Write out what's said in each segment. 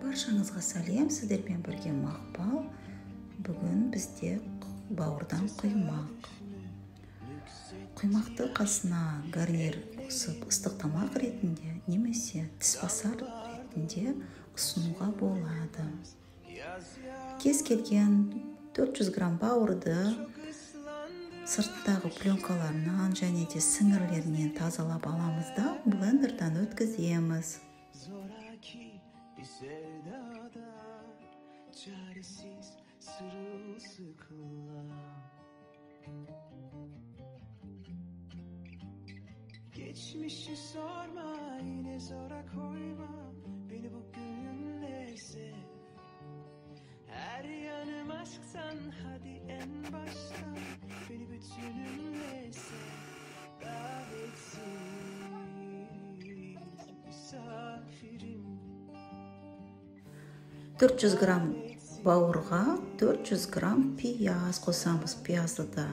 Баршаңызға сәлем, сіздермен бірге Мақпал. Бүгін бізде бауырдан құймақ. Құймақты қасына гарнир қосып ыстық тамақ ретінде немесе тісбасар ретінде ұсынуға болады. Кез келген 400 грамм бауырды сыртындағы пленкаларынан және де сіңірлерінен тазалап аламыз да блендердан өткіземіз. Geçmişi sorma, yine zora koyma beni bugünle sev. Her yanım aşktan, hadi en baştan beni bütünümle sev. Davetsiz misafirim. 400 грамм бауырға 400 грамм пияз қосамыз. Пиязды да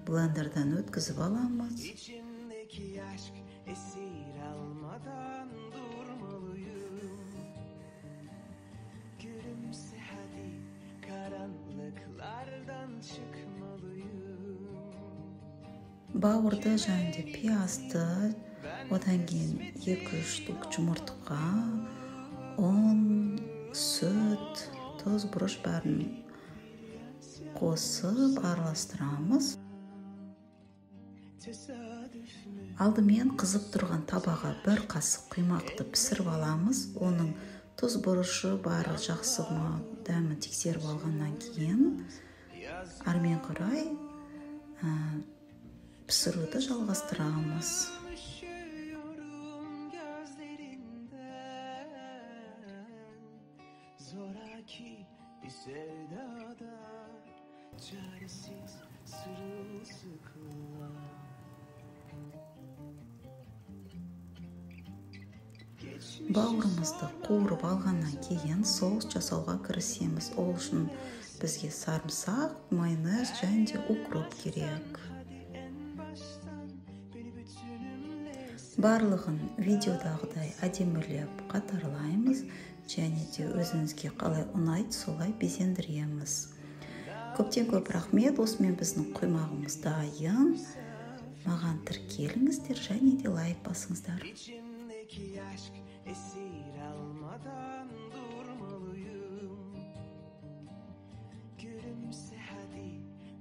блендерден өткізіп аламыз. İçimdeki aşk esir almadan durmalıyım. Gülümse hadi, karanlıklardan çıkmalıyım. Бауырды және де пиязды, одан кейін 2-3 штук жұмыртқа, ұн, сүт, тұз, бұрыш бәрін қосып араластырамыз. Алдымен қызып тұрған табаға бір қасық құймақты пісіріп аламыз. Оның тұз, бұрышы бәрі жақсы ма дәмін тексеріп алғаннан кейін армен қарай пісіруді жалғастырамыз. Üşüyorum gözlerinden. Zoraki bir sevdada çaresiz sırılsıklam. Бауырымызды қуырып алғаннан кейін соус жасауға кірісеміз. Ол үшін бізге сарымсақ, майонез және де укроп керек. Барлығын видеодағыдай әдемілеп қатарлаймыз және де өзіңізге қалай ұнайды солай безендіреміз. Көптен көп рахмет, осымен біздің құймағымыз дайын. Маған тіркеліңіздер және де лайк басыңыздар. İçimdeki aşk esir almadan durmalıyım. Gülümse hadi,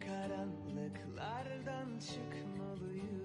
karanlıklardan çıkmalıyım.